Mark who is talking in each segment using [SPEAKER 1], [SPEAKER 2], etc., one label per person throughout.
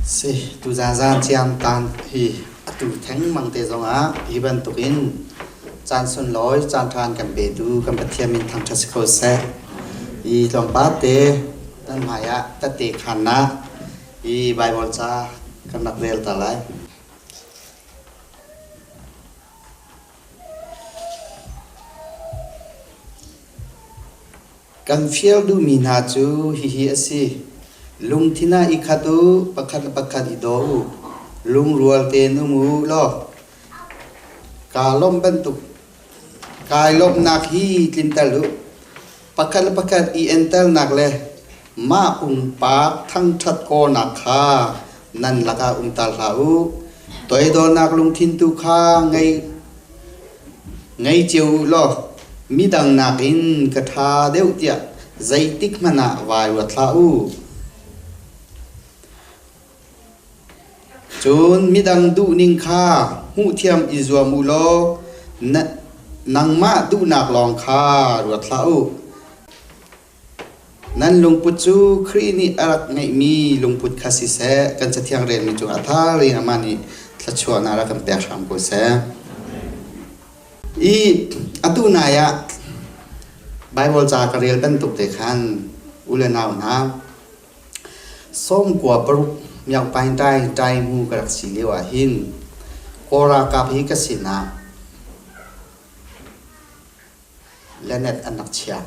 [SPEAKER 1] Si, tuzan zan ciam tan hi atu thengmang te zongah hi bantukin caan sunlawi caan ṭha an kan petu kan Pathian min thangṭhat si ko seh. Hi tlawmpal te nan hmai ah tette khannak hi Baibal ca kan rak rel ta lai. Kan fial duhmi hna cu hihi a si: Lungthin ah i khat u, pakhat le pakhat i daw u, lungrual tein um u law kaa lawmh bantuk kai lawmhnak hi tlinter u. Pakhat le pakhat i enternak le mah pumpak thangṭhat kawlnak kha nan lakah umter hlah u. Toidornak lungthin tu kha ngei cio u law midang nakin ka ṭha deuh tiah zeitikhmanh ah vai ruat hlah u. Cun midang duhning kha hmuhthiam i zuam u law nangmah duhnak lawng kha ruat hlah u. Nan lungput cu Khrih nih a rak ngeihmi lungput kha siseh, kan Cathiang relmi cungah tha rin amah nih thluachuahnak rak kan pek hram ko seh. I atu nai ah Baibal ca ka rel bantuk te khan u le nau hna 96 miakpaing tai tai mu ka rak si lio ah hin Kawl ralkap hi ka sinah Lenet an rak chiah.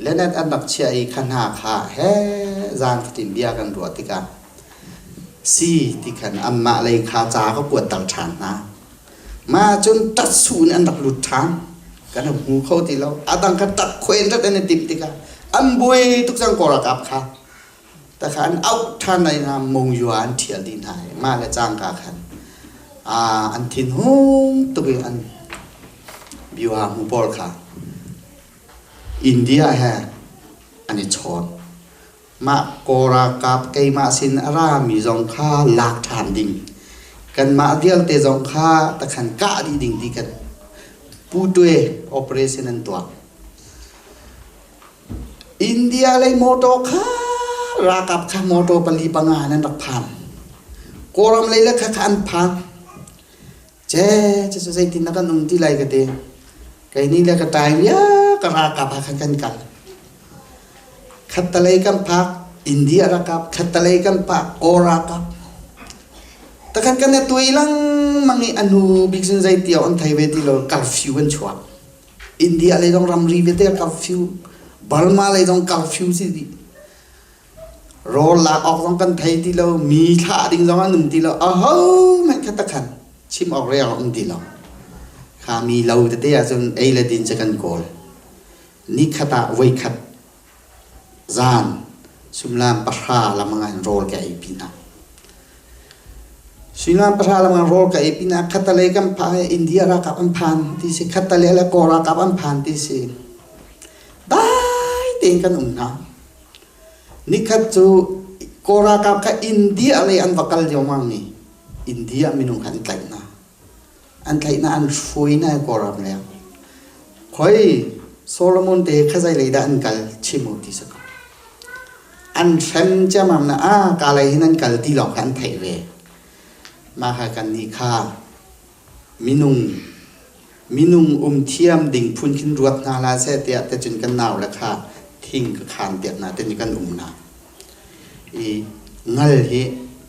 [SPEAKER 1] Lenet an rak chiah i kha hna kha he zan fatin bia kan ruah tikah si ti khan anmah lei kha ca ka kuatter ṭhan hna. Mah cun ṭatsu in an rak lut ṭhan. Kan rak hmu kho ti lo. A dang kha ṭat khuai in rat an i timh tikah an buai tuk cang Kawl ralkap kha. Takha an auh ṭhan lai hna Mongyua an ṭhial dih hna i mah le cangka khan an thinhung tuk i an Byuha hmu pawl kha India he an i chawn. Mah Kawl ralkap keimah sin a rami zong kha lak ṭhan ding. Kanmah vialte zong kha takhan kah dih ding ti kan Pu Twe operation an tuah. India lei motor kha ralkap kha motor pali panga in an rak phan. Kawlram lei le kha kha an phan. Ce cu zeitin na kan um ti lai ka ti. Kei nih le ka ṭai ya ka ralkap ah khan kan kal. Khattalei kan phak India ralkap, khattalei kan phak Kawl ralkap. Takhan kan i tuai lengmang i a hnu bik cun zei ti an thei ve ti lo curfew an chuak. India lei zong ramri vialte curfew, Burma lei zong curfew si dih. Rawl lak awk zong kan thei ti lo, mi thlah ding zong an um ti lo, ahohmanh kha takhan chim awk rel um ti lo. Kha mi lo tete ahcun ei le din cu kan kawl. Nikhat ah voikhat zan suimilam 10 lamang ah rawl ka ei pi hna. Suimilam 10 lamang rawl ka ei pinah khattalei kan pha India ralkap an phan ti si, khattalei le Kawl ralkap an phan ti si. Dai tein kan um hna. Nikhat cu Kawl ralkap kha India lei an va kal liomaang i India minung kha an tlaih hna. An tlaih hna, an hruai hna i Kawlram leng. Khoi Solomon te kha zei lei dah an kal chim u ti si ko. An hrem ciammam na a ka lei hin an kal ti lawng kha an theih ve. Mah kha kan nih kha minung minung um thiam ding phun khin ruat hna hlah seh tiah te cun kan nau le kha thing ka khan piak hna te kan um hna. I ngal hi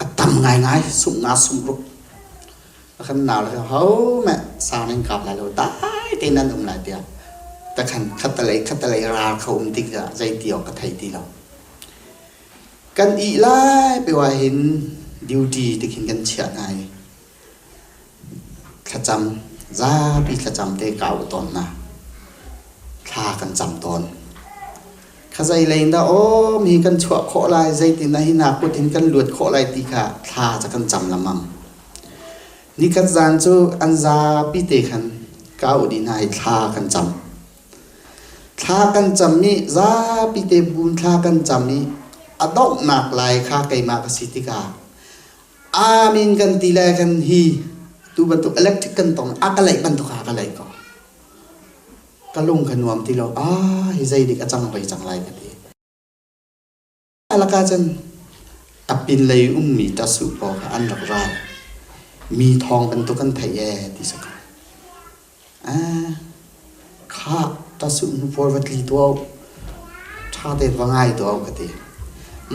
[SPEAKER 1] a tam ngaingai sungh nga sungh ruk kan nau le ho meh sang nan kap lai lo dai tein nan um lai tiah takhan khattalei khattalei ral kha um tik ah zei ti awk ka thei ti lo. Kan ih lai pe wa hin duty ti khin kan chiah hna i thlacam zapi thlacam te ka auh tawn hna. Thla kan cam tawn. Kha zei lei in dah aw mi kan chuah khawh lai zeitin dah hi na kut in kan luat khawh lai ti kha thla ca kan cam lengmang. Nikhat zan cu an zapi te khan ka auh dih hna i thla kan cam. Thla kan cam i zapi te buin thla kan cam i a donghnak lai kha keimah ka si tikah Amen kan ti le kan hi tu bantuk electric kan tong a ka laih bantuk ah ka laih ko. Ka lung ka nuam ti lo. Ah hi zei dik a cang hoi cang lai ka ti. Alaka cun A pinlei ummi ṭasuh pawl kha an rak ra. Mi thawng bantuk an theih ee ti si ko. Ah, khah ṭasuh hnu pawl va tli tuah u. Ṭha tein va ngai tuah u ka ti.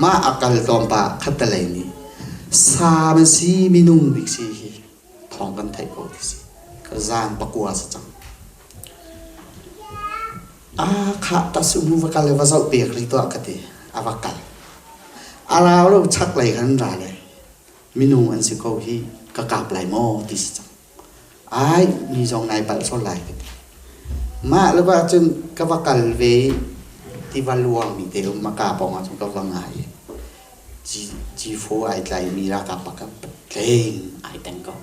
[SPEAKER 1] Mah a kal tlawmpah khattelei nih sa man si minung bik si hi thawng kan theih ko ti si. Ka zan pakua si cang. Ah khah ṭasuh hnu va kal i va zoh pek rih tuah ka ti. A va kal. A rau lo chaklei khan ra le minung an si ko hi ka kap lai maw ti si cang. Ai mi zong nai palh sual lai ka ti. Mah le bah cun ka va kal ve i tiva luangmi te um a ka pawng ah cun ka va ngai i G4 ai tlaimi ralkap pakhat tleng ai teng ko.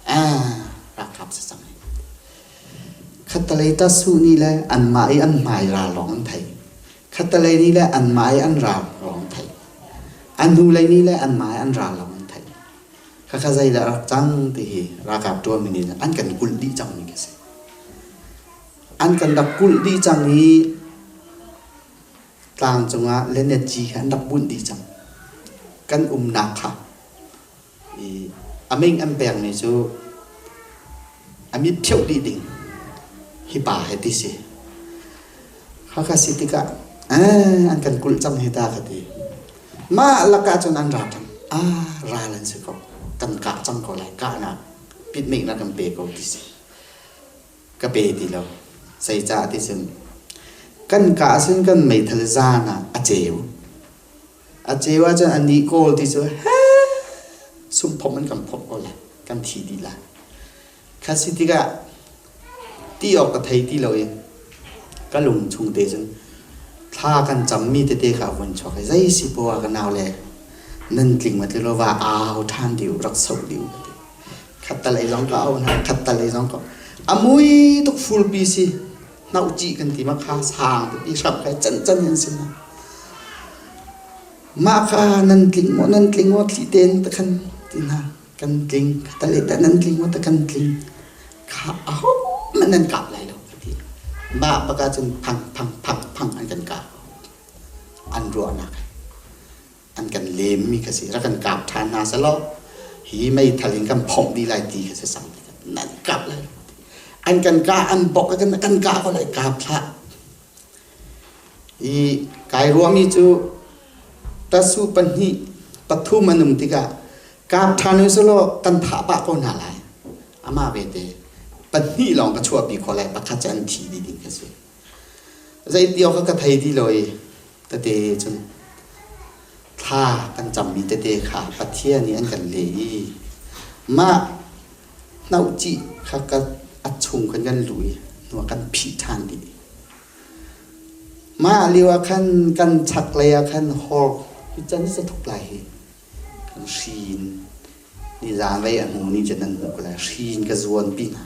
[SPEAKER 1] Ah, ralkap si cang. Khattalei tasu nih le anmah i an hmai ral lawng an thei. Khattalei nih le anmah i an ral lawng an thei. An hnulei nih le anmah i an ral lawng an thei. Khakha zeidah rak cang ti hi ralkap ṭuanmi nih an kan kulh dih cangmi khi si. An kan rak kulh dih cang i tlang cungah lenetci kha an rak bunh dih cang. Kan umnak kha i a min an pekmi cu a mit pheuh dih ding hi pa he ti si. Khakha si tikah an kan kulh cang hi ta ka ti. Mah lakah cun an ra ṭhan. Ah, ral an si ko. Kan kah cang ko lai. Kahnak pitmehnak kan pe ko ti si. Ka pe ti lo. Zeicah ti cun kan kah ahcun kan meithal zaan ah a ceu. A ceu ahcun anih kawl ti cu he sumphomh in kan phomh ko lai. Kan thi dih lai. Kha si tikah ti awk ka thei ti lo i ka lung chung te cun thla kan cammi tete kha a vun chuak i zei si poah ka nau le nan tling ma tilo va au ṭhan dih u rak soh dih u ka ti. Khattalei zong ka au hna khattalei zong ka a mui tuk fulpi si hnauhcih kan ti ma kha sang pipi hram kai can can in si na mah kha nan tling maw nan tling maw thli ten ta khan ti hna kan tling khattalei tah nan tling maw ta kan tling kha aho hmanh nan kap lai lo ka ti mah bak ahcun phang phang phang phang an kan kap an ruahnak an kan lemmi kha si rak kan kap ṭhan hna selaw hi meithal in kan phomh dih lai ti kha si sang nan kap lai lo an kan kah an bok kan kan kah ko lai kap hlah I kai ruahmi cu tasu pahnih pathum an um tikah kap ṭhan usulaw kan thah pah ko hna lai. Amah bete pahnih lawng ka chuahpi khawh lai pakhat cu an thi dih ding ka si. Zeiti awk ka thei ti lo i tete cun thla kan cammi tete kha Pathian nih an kan leh i mah hnauhcih kha ka a chung khan kan luh i hnuah kan phih ṭhan dih. Mah lio ah khan kan chaklei ah khan hor hi can hi sathuk lai hi kan hri in nizan vei a hnu ni cun nan hmuh ko lai hri in ka zuan pi hna.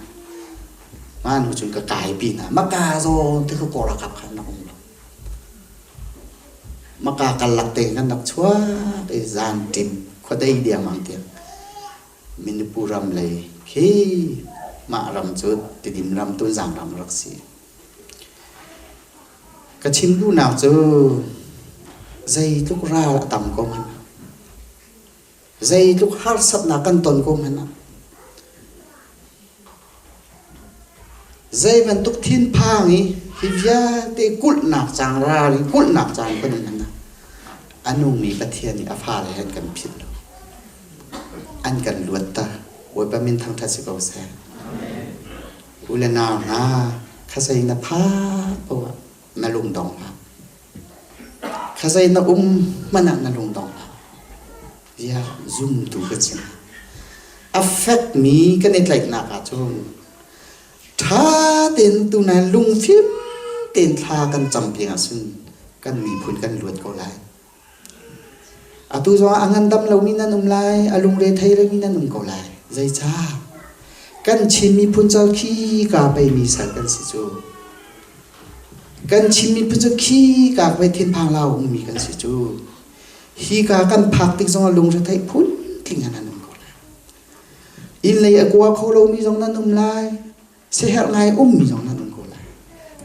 [SPEAKER 1] Mah hnu cun ka kai pi hna. Maka zawn te ka kaw ralkap khan rak um lo. Maka karlak te kan rak chuak i zan ṭim khuadei dengmang tiang Manipur ram lei khi mah ram cu Tidim ram Tunzang ram rak si. Ka chim duhnak cu zeitluk ral a tam ko hmanh ah, zeitluk harsatnak kan ton ko hmanh ah, zei bantuk thinphang i hi vialte kulhnak cang ral i kulhnak caan kan um hmanh ah, a nungmi Pathian nih a fale he an kan philh lo. An kan luatter. Bawipa min thangṭhat si ko seh. U le nau hna, khazei na phak poah ah na lungdong hlah. Khazei na um hmanh ah na lungdong hlah. Ziah zumtu kan si hna. A fekmi kan i tlaihnak ahcun ṭha tein tunai lungfim tein thla kan cam peng ahcun kan miphun kan luat ko lai. Atu zongah a ngandam lomi nan um lai, a lungre thei lomi nan um ko lai. Zeicah? Kan Chin miphun cu khi ka peimi sal kan si cu. Kan Chin miphun cu khi ka pei thinphang lau ummi kan si cu. Hi ka kan phak tik zongah lungre theih phun tling an um ko lai. Inn lei a kua kho lomi zong nan um lai. Siaherh ngai ummi zong nan um ko lai.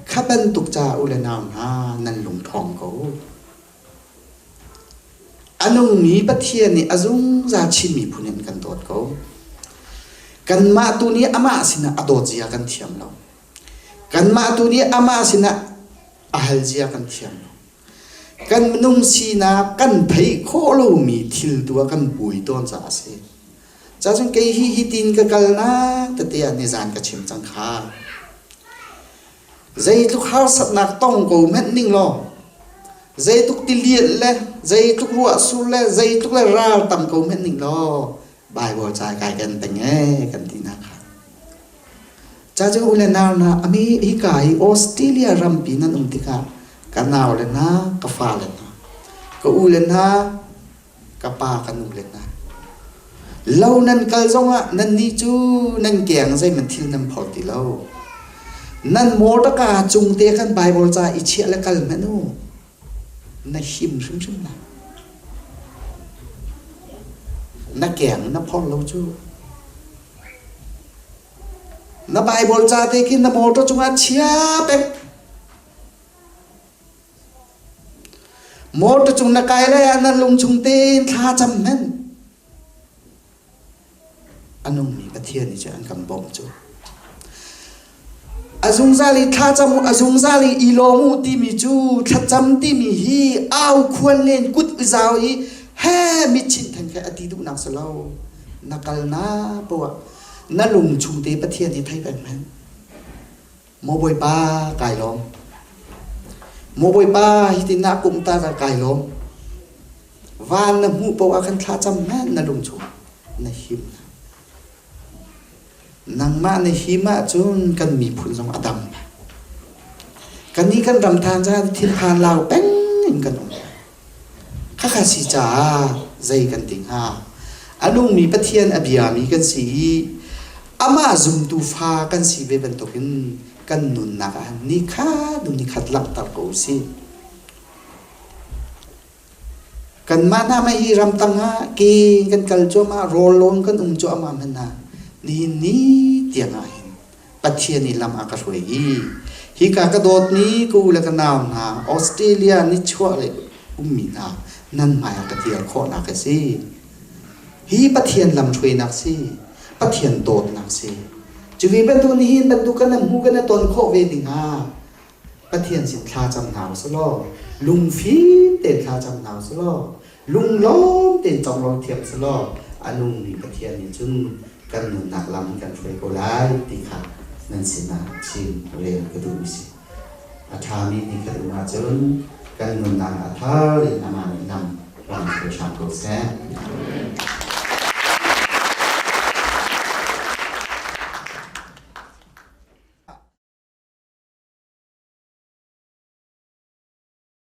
[SPEAKER 1] Kha bantuk ca u le nau hna nan lung ṭhawng ko. A nungmi Pathian nih a zungzal Chin miphun in kan dawt ko. Kanmah tu nih amah sinah a dawt zia kan thiam lo. Kanmah tu nih amah sinah a hal zia kan thiam lo. Kan minung sinak kan theih khawh lomi thil tu ah kan buai tawn caah a si. Cacun kei hi hitin ka kalnak tete ah nizan ka chim cang kha. Zeitluk harsatnak tong ko hmenh ning law, zeitluk tilian le zeitluk ruahsur le zeitluk le ral tam ko hmenh ning law, Bible ca kai kan peng ee kan ti nak kha. Cacun u le nau hna, ami hika hi Australia rampi nan um tikah ka nau le hna, ka fa le hna, ka u le hna, ka pa ka nu le hna. Lo nan kal zongah nannih cu nan keng zeihmanh thil nan phor ti lo. Nan mawṭaka cung te khan Baibal ca i chiah le kal hmanh u. Na him hrimhrim lai. Na keng na phor lo cu. Na Baibal ca te khi na mawṭaw cungah chia peng. Mawṭaw cung na kai lai ah na lungchung tein thla cam hmanh. A nungmi Pathian nih cun an kan bawmh cu. A zungzal i thlacam u, a zungzal i i lawm u timi cu thlacam timi hi au khuan len kut i zau i he mitchinh than khe a ti duhnak si lo. Na kalnak poah na lungchung te Pathian hi thei peng hmanh. Maw Bawipa kai lawm. Maw Bawipa hitin na kum ta ka kai lawm. Van na hmuh paoh ah khan thlacam hmanh na lung chung na him. Nangmah na him ahcun kan miphun zong a dam. Kannih kan ram than caan thinphan lau peng in kan um. Khakha si caah zei kan ti hnga? A nungmi Pathian a biami kan si i amah zumtu fa kan si ve bantukin kan nunnak ah nikhat hnu nikhat langhter ko u sih. Kanmah hna mah hi ramtang ah ke kan kal cuahmah, rawl lawn kan um cuahmah hmanh ah nihin ni tiang ah hin Pathian nih lam a ka hruai i hika ka dawtmi ka u le ka nau hna Australia nichuah lei ummi hna nan hmai ah ka dir khawhnak a si. Hi Pathian lamhruainak si, Pathian dawtnak si. Cu ve bantuk nihin bantuk kan hmu kan i ton khawh ve ding ah Pathian sin thlacam hna usih law lungfim tein thlacam hna usih law lunglawm tein conglawmh thiam usih law a nungmi Pathian nih cun kan nunnak lam kan hruai ko lai ti kha nan sinah chim rel ka duhmi si. A ṭhami ni khat um ahcun kan nunnak a thar in amah nih lam ram hruai hram ko seh.